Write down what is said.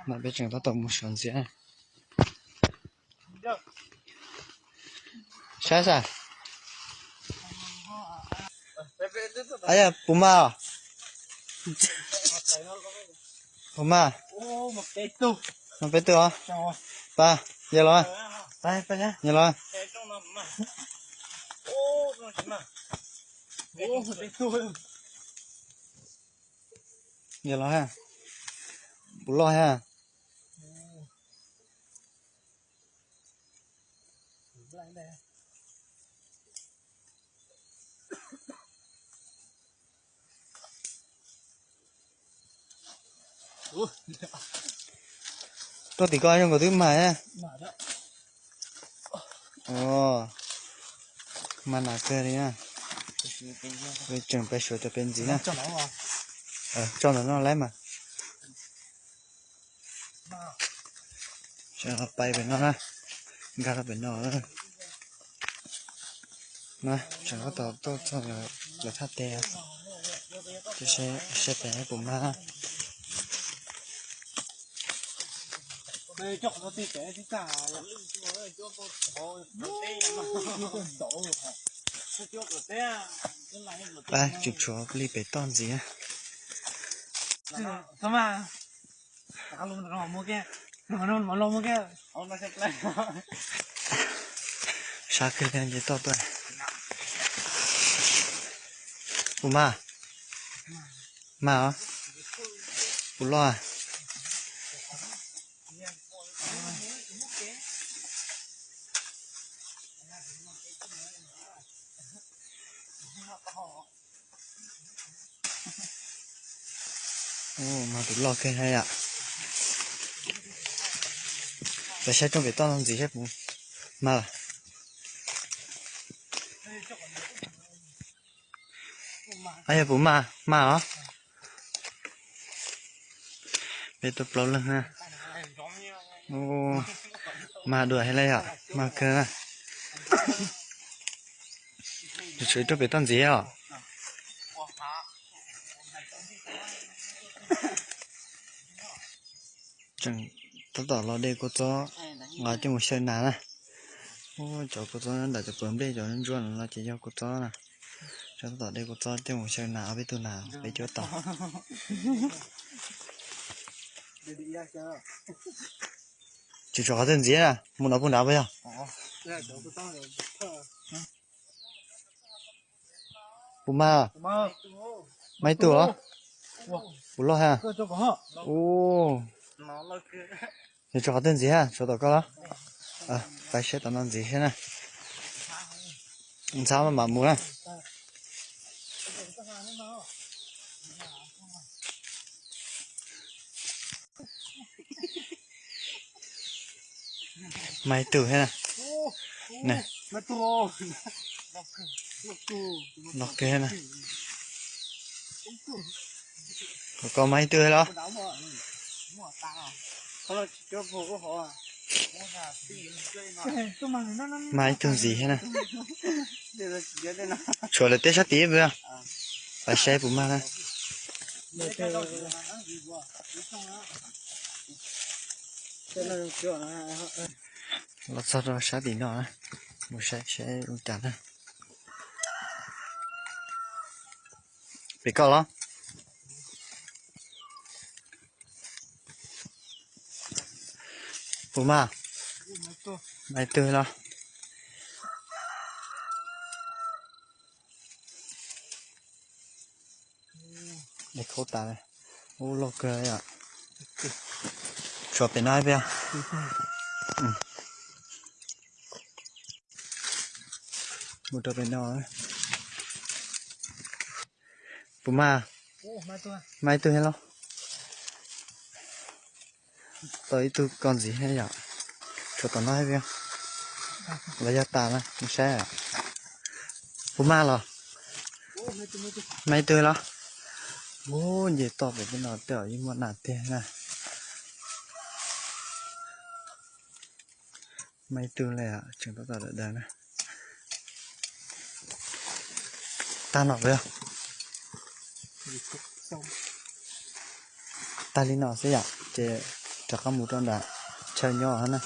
No peb tseem tab tom mus sawv ntxiv. Saib saib. Ay, puas mag? Puas mag? Mas peb tug os. Pa, yog los. Yog los. Yog los ha. Puas loj ha. Tuaj tim ko zoo nkaus twb mag. Mag nas kawg li na. Tseem pais suav cov pem ntxiv na. Tso ntawm no lawm mas. Pais pem no na, nkag rau pem no. Tseem tab tom tuaj txog lawv thaj teb, saib pem puas mag. Pab tsis tshuav li pem toj ntxiv. Sab kawg li nce toj tuaj. Puas mag? Mag os. Puas loj? Mag tus loj kawg na yom. Peb saib rooj pem toj no ntxiv saib puas mag. Yog puas mag? Mag os. Peb tuaj plaub leeg na. Mag dua thiab lauj yom, mag kawg na. Tshuav rooj pem toj ntxiv os. Tseem tab tom los de kua txob, los coj mus xyaw nas na. Cov kua txob nram cov pawg nplej cov ntsuab no ces yog kua txob na. Tseem tab tom de kua txob coj mus xyaw nas ob peb tug nas peb cuab tau. Tsis tshuav qhov twg ntxiv na, mus no puag nrad puas yog? Puas mag? Mag ib tug os. Puas loj ha? Ua, yog tshuav qhov twg ntxiv ha, tshuav tom koj los? Pais saib tom no ntxiv thiab na. Ntxhab mam mus na. Mag ib tug thiab na. Loj kawg na. Koj mag ib tug thiab los? Mag ib tug ntxiv thiab na. Tshuav lawv tej sab tid puas yog? Pais saib puas mag na. Los txog rau sab tim no na, mus saib saib ua cas na. Pem koj los? Puas mag? Mag ib tug los? Dej khaub tas li. Ub, loj kawg yom. Tshuav pem no ib pliag. Mus rau pem no. Puas mag? Mag ib tug thiab los? Tau ib tug ko ntxiv thiab yom. Tshuav tom no ib pliag. Los yog tas na, mus saib. Puas mag los? Mag ib tug los? Ub, nce toj pem tej no tej zaum yeej muaj nas tiag na. Mag ib tug li, tseem tab tom daws daws na. Tag no puas yog? Tag li no xwb yom, ces Rov qab mus rau nram chaw nyob na.